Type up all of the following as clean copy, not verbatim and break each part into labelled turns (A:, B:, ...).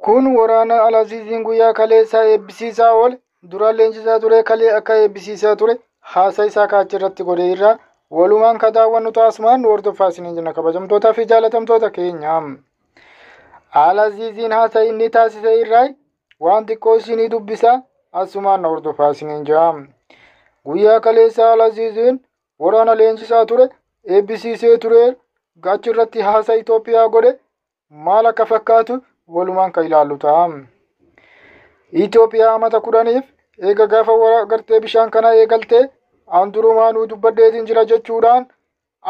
A: Kun waraana Alaziiziin guyyaa kaleessaa eebbisiisaa oole duraan leenjisaa ture kalee akka eebbisiisaa ture haasa isaa kaachi irratti godhe irraa walumaan ka daawwannu taasumaan nu hordofaa isiniin jenna kabajamtootaa fi jaalatamtoota keenya. Alaziiziin haasa inni taasise irraa waan xiqqoo isinii dubbisaa asumaan na hordofaa isiniin jira. Guyyaa kaleessaa Alaziiziin waraana leenjisaa ture eebbisiisee ture achi irratti haasa Itoophiyaa godhe maal akka fakkaatu walumaan kan ilaallu ta'a. Itoophiyaa amata 10f eega gaafa gartee bishaan kana eegaltee andurumaanuu dubbadheetiin jira jechuudhaan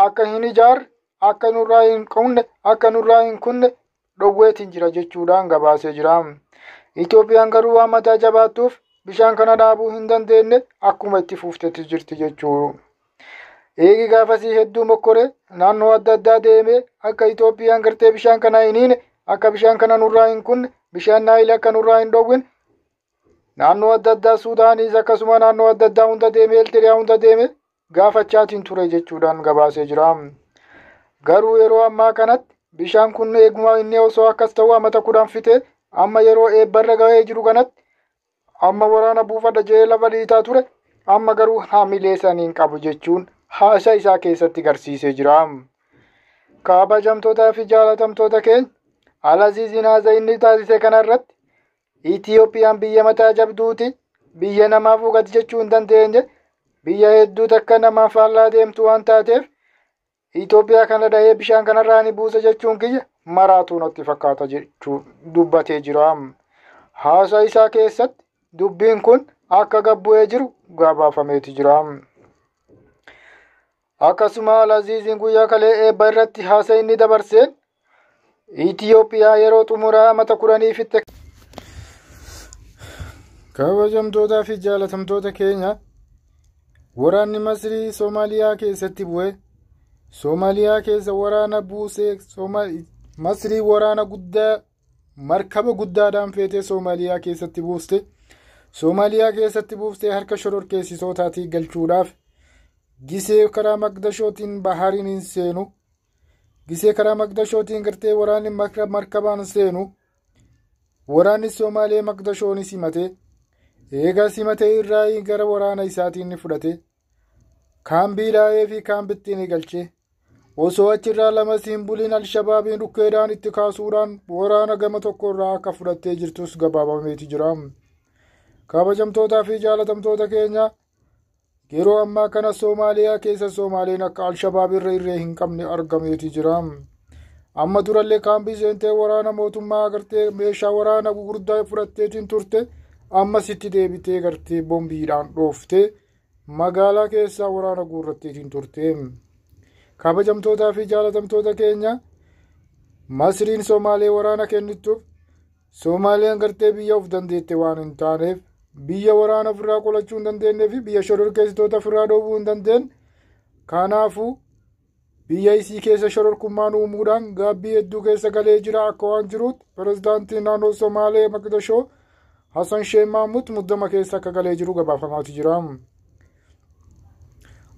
A: akka hin ijaarre akka nurraa hin qunne akka nurraa hin kunne dhowweetiin jira jechuudhaan gabaasee jira. Itoophiyaan garuu waan mataa jabaattuuf bishaan kana dhaabuu hin dandeenye akkuma itti fuuftetti jirti jechuudha. Eegi gaafasii hedduu mokkore naannoo adda addaa deemee akka Itoophiyaan gartee bishaan kana hin hiine akka bishaan kana nurraa hin kunne bishaan Naayil akka nurraa hin dhowwin naannoo adda addaa Suudaaniis akkasuma naannoo adda addaa hunda deemee Eertiriyaa hunda deemee gaafachaatiin ture jechuudhaan gabaasee jira. Garuu yeroo ammaa kanatti bishaan kun eeguma inni osoo akkas ta'u amata 10 fite amma yeroo eebbarra gahee jiru kanatti amma waraana buufadha jedhee lafa dhiitaa ture amma garuu haamilee saniin qabu jechuun haasa isaa keessatti garsiisee jira. Kabajamtootaa fi jaalatamtoota keenya Alaziiziin haasa inni taasise kanarratti Itoophiyaan biyya mataa jabduuti biyya namaaf gadi jechuu hin dandeenye biyya hedduu takka namaaf faallaa deemtu waan taateef Itoophiyaa kana dhahee bishaan kanarraa ni buusa jechuun kiyya maraatuu natti fakkaata jechuun dubbatee jira. Haasa isaa keessatti dubbiin kun akka gabbu'ee jiru gabaafameeti jira. Akkasuma Alaziiziin guyyaa kalee eebba irratti haasa inni dabarseen Itoophiyaa yeroo xumuraa amata 10 fitte. Kabajamtootaa fi jaalatamtoota keenya waraanni Masrii Soomaaliyaa keessatti bu'e. Soomaaliyaa keessa waraana buusee Masrii waraana guddaa markaba guddaadhaan feetee Soomaaliyaa keessatti buuste. Soomaaliyaa keessatti buuftee harka shororkeessitootaatii galchuudhaaf gisee karaa Maqdashootiin bahariin hin seenu. Gisee karaa Maqdashootiin gartee waraanni markabaan seenu. Waraanni Soomaalee Maqdashoon simate. Eegaa simatee irraa gara waraana isaatiin ni fudhate. Kaambii laayee fi kaambittiin ni galche. Osoo achirraa lama siin buliin Alshabaabiin dhukkeedhaan itti kaasuudhaan waraana gama tokko irraa akka fudhattee jirtus gabaabameeti jira. Kabajamtootaa fi jaalatamtoota keenya yeroo ammaa kana Soomaaliyaa keessa Soomaaleen akka Alshabaab irra irree hin qabne argameeti jira. Amma durallee kaambii seentee waraana mootummaa agartee meeshaa waraana gurguddaa fudhatteetiin turte ammas itti deebitee gartee boombiidhaan dhooftee magaalaa keessaa waraana guurratteetiin turte. Kabajamtootaa fi jaalatamtoota keenya Masriin Soomaalee waraana kennituuf Soomaaliyaan gartee biyya of dandeette waan hin taaneef biyya waraana ofirraa qolachuu hin dandeenyee fi biyya shororkeessitoota ofirraa dhoowwuu hin dandeenye kanaafuu biyya isii keessa shororkummaan uumuudhaan gaabbii hedduu keessa galee jira akka waan jiruutti pirezidaantiin naannoo Somaalee Maqdashoo Hassan Sheikh Mahmud muddama keessa akka galee jiru gabaafamaatu jira.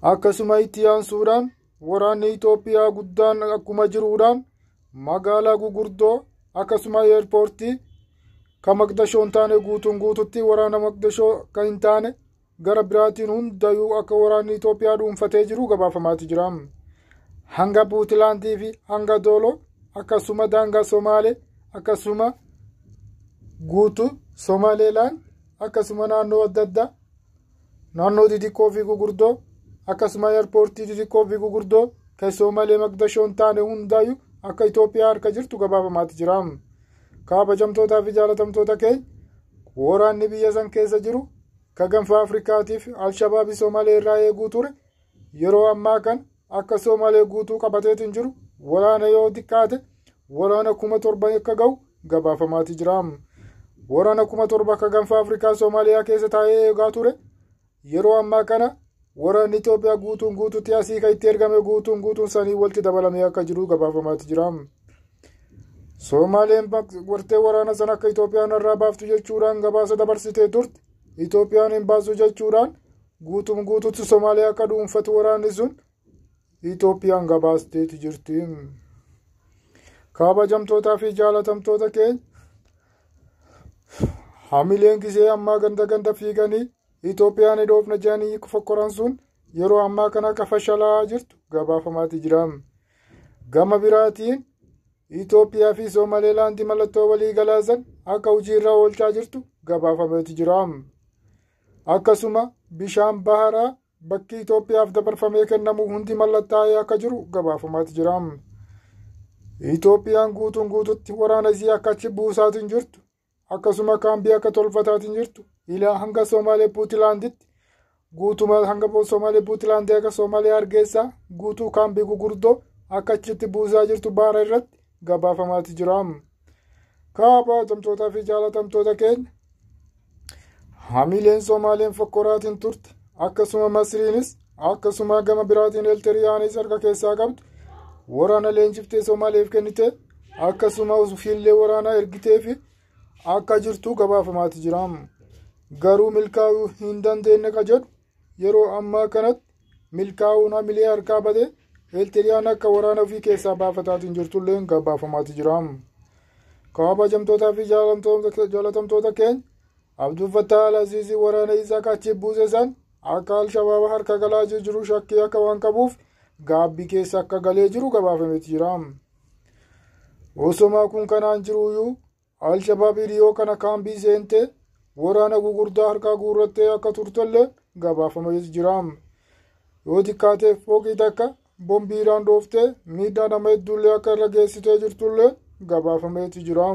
A: Akkasuma itti aansuudhaan waraanni Itoophiyaa guddaan akkuma jiruudhaan magaalaa gurguddoo akkasuma eerpoortii kan Maqdashoon taane guutuun guututti waraana Maqdashoo kan hin taane gara biraatiin hundayyuu akka waraanni Itoophiyaa dhuunfatee jiru gabaafamaati jira. Hanga Puutilaandii fi hanga Dooloo akkasuma daangaa Somaalee akkasuma guutuu Somaaleelaan akkasuma naannoo adda addaa naannoo xixiqqoo fi gurguddoo akkasuma eerpoortii xixiqqoo fi gurguddoo kan Somaalee Maqdashoon taane hundayyuu akka Itoophiyaa harka jirtu gabaafamaati jira. Kabajamtootaa fi jaalatamtoota keenya waraanni biyya san keessa jiru ka gaanfa Afrikaatiif Alshabaabii Somaalee irraa eeguu ture yeroo ammaa kan akka Somaalee guutuu qabateetiin jiru waraana yoo xiqqaate waraana 7,000 akka ga'u gabaafamaati jira. Waraana 7,000 akka gaanfa Afrikaa Somaaliyaa keessa taa'ee eegaa ture yeroo ammaa kana waraanni Itoophiyaa guutuun guutuutti asii kan itti ergame guutuun guutuun sanii walitti dabalamee akka jiru gabaafamaati jira. Somaaleen wartee waraana sana akka Itoophiyaan irraa baaftu jechuudhaan gabaasa dabarsitee turte Itoophiyaan hin baasu jechuudhaan guutuun guutuutti Somaaliyaa akka dhuunfatu waraanni sun Itoophiyaan gabaasteeti jirti. Kabajamtootaa fi jaalatamtoota keenya Hamileen gisee ammaa ganda ganda fiiganii Itoophiyaan hidhoofna jedhanii fokkoran sun yeroo ammaa kana akka fashalaa jirtu gabaafamaati jira. Gama biraatiin Itoophiyaa fi Somaalilaandi mallattoo walii galaasan akka hojiirra oolchaa jirtu gabaafameeti jira. Akkasuma bishaan baharaa bakki Itoophiyaaf dabarfamee kennamu hundi mallattaa'ee akka jiru gabaafamaati jira. Itoophiyaan guutuun guututti waraana isii akka achi buusaatiin jirtu akkasuma kaambii akka tolfataatiin jirtu ilaa hanga Somaalee Puutilaanditti guutuma hanga Somaalee Puutilaandii akka Somaalee Hargeysaa guutuu kaambii gugurdoo akka achitti buusaa jirtu baara irratti gabaafamaati jira. Kabajamtootaa fi jaalatamtoota keenya hamileen Somaaleen fokkoraatiin turte akkasuma Masriinis akkasuma gama biraatiin Elteriyaanis harka keessaa qabdu waraana leenjiftee Somaaleef kennite akkasuma ofiillee waraana ergitee fi akka jirtu gabaafamaati jira. Garuu milkaa'uu hin dandeenye ka jedhu yeroo ammaa kanatti milkaa'uun hamilee harkaa bade Elteriyaan akka waraana ofii keessaa baafataatiin jirtullee gabaafamaati jira. Kabajamtootaa fi jaalatamtoota keenya Abdul Fattah Al-Aziizii waraana isaa achi buuse san akka Alshabaaba harka galaa jiru shakkii akka waan qabuuf gaabbii keessa akka galee jiru gabaafameeti jira. Osoma kun kanaan jiruyyuu Alshabaab dhiyoo kana kaambii seentee waraana gugurdaa harkaa guurrattee akka turtellee gabaafameeti jira. Yoo xiqqaatee fooqii takka bombiidhaan dhooftee miidhaa nama hedduullee akka irra geessitee jirtullee gabaafameeti jira.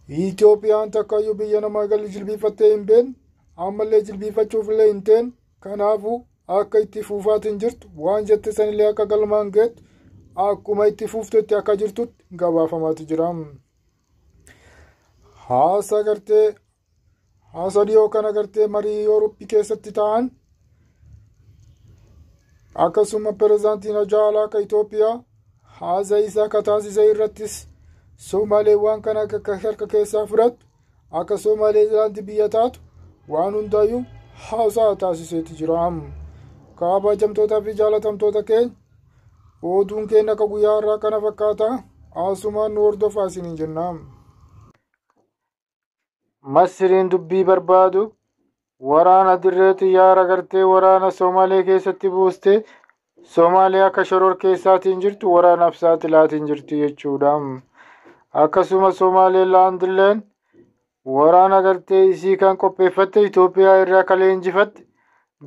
A: Itoophiyaan takkayyuu biyya namaa galii jilbiifattee hin beekne ammallee jilbiifachuufillee hin teenne kanaafuu akka itti fuufaatiin jirtu waan jette sanillee akka galmaan geettu akkuma itti fuuftetti akka jirtutti gabaafamaati jira. Haasa dhiyoo kana gartee marii Yurooppii keessatti ta'an akkasuma pirezidaantiin Ajaalaa akka Itoophiyaa haasa isaa akka taasise irrattis Somaalee waan kana akka harka keessaa fudhattu akka Somaalilaandi biyya taatu waan hundaayyuu haasaa taasiseeti jira. Kabajamtootaa fi jaalatamtoota keenya oduun keenya akka guyyaa har'aa kana fakkaata asumaan nu hordofaa isiniin jenna. Masriin dubbii barbaadu waraana dirree xiyyaara gartee waraana Somaalee keessatti buustee Somaalee akka shoror keessaatiin jirtu waraanaaf saaxilaatiin jirti jechuudha. Akkasuma Somaalilaandilleen waraana gartee isii kan qopheeffatte Itoophiyaa irraa akka leenjifatte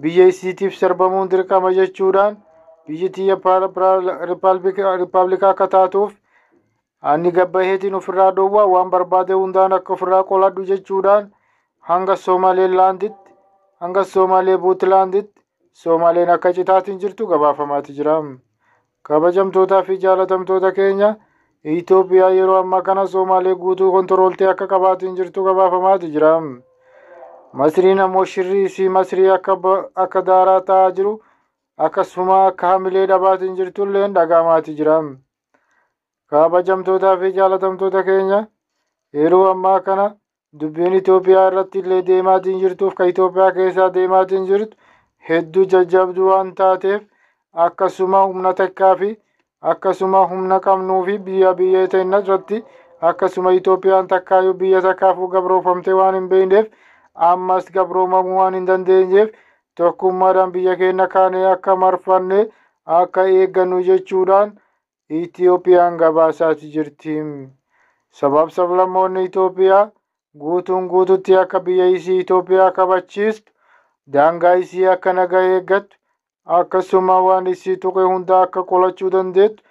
A: biyya isiitiif sarbamuun dirqama jechuudhaan biyyi tiyya riippaabilikaa akka taatuuf ani gabbaheetiin ofirraa dhoowwaa waan barbaade hundaan akka ofirraa qoladhu jechuudhaan hanga Somaalilaanditti hanga Somaalee Puutilaanditti Somaaleen akka citaatiin jirtu gabaafamaati jira. Kabajamtootaa fi jaalatamtoota keenya Itoophiyaa yeroo ammaa kana Somaalee guutuu kontirooltee akka qabaatiin jirtu gabaafamaati jira. Masriin ammoo shirrii isii Masrii akka daaraa ta'aa jiru akkasuma akka hamilee dhabaatiin jirtullee dhaga'amaati jira. Kabajamtootaa fi jaalatamtoota keenya yeroo ammaa kana dubbiin Itoophiyaa irratti illee deemaatiin jirtuuf kan Itoophiyaa keessaa deemaatiin jirtu hedduu jajjabduu waan taateef akkasuma humna takkaa fi akkasuma humna qabnuu fi biyya biyya teenya irratti akkasuma Itoophiyaan takkaayyuu biyya takkaafuu gabroofamtee waan hin beekneef ammas gabroomamuu waan hin dandeenyeef tokkummaadhaan biyya keenya kaanee akka marfanne akka eeggannu jechuudhaan Itoophiyaan gabaasaati jirti. Sabab sablammoonni Itoophiyaa guutuun guututti akka biyya isii Itoophiyaa kabachiistu daangaa isii akka nagaa eeggattu akkasuma waan isii tuqe hunda akka qolachuu dandeettu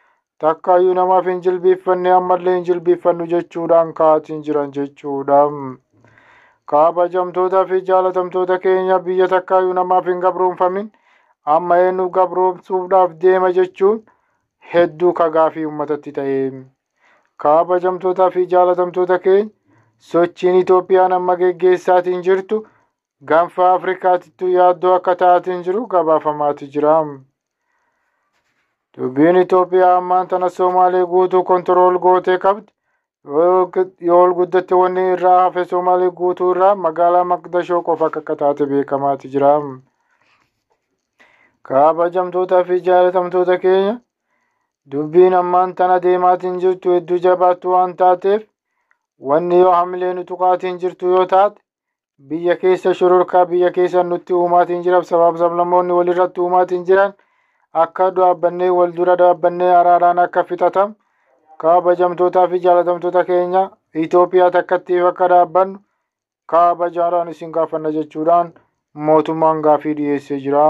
A: takkaayyuu namaaf hin jilbiiffanne ammallee hin jilbiiffannu jechuudhaan ka'aatiin jiran jechuudha. Kabajamtootaa fi jaalatamtoota keenya biyya takkaayyuu namaaf hin gabroonfamin amma eenyu gabroomsuudhaaf deema jechuun hedduu kagaafii uummatatti ta'e. Kabajamtootaa fi jaalatamtoota keenya sochiin Itoophiyaan amma geggeessaatiin jirtu gaanfa Afrikaatittuu yaaddoo akka taatiin jiru gabaafamaati jira. Dubbiin Itoophiyaa ammaan tana Somaalee guutuu kontirool gootee qabdi. Yoo ol guddatte wanni irraa hafe Somaalee guutuu irraa magaalaa Maqdashoo qofa akka taate beekamaati jira. Kabajamtootaa fi jaalatamtoota keenya dubbiin ammaan tana deemaatiin jirtu hedduu jabaattu waan taateef Wanni yoo hamilee nu tuqaatiin jirtu yoo taate, biyya keessa shororkaa biyya keessa nutti uumaatiin jira, sabaaf sablammoonni walirratti uumaatiin jiran akka dhaabbannee wal dura dhaabbannee araaraan akka fixatamu, kabajamtootaa fi jaalatamtoota keenya, Itoophiyaa takkattiif akka dhaabbannu kabajaadhaan isin gaafanna jechuudhaan mootummaan gaafii dhiyeessee jira.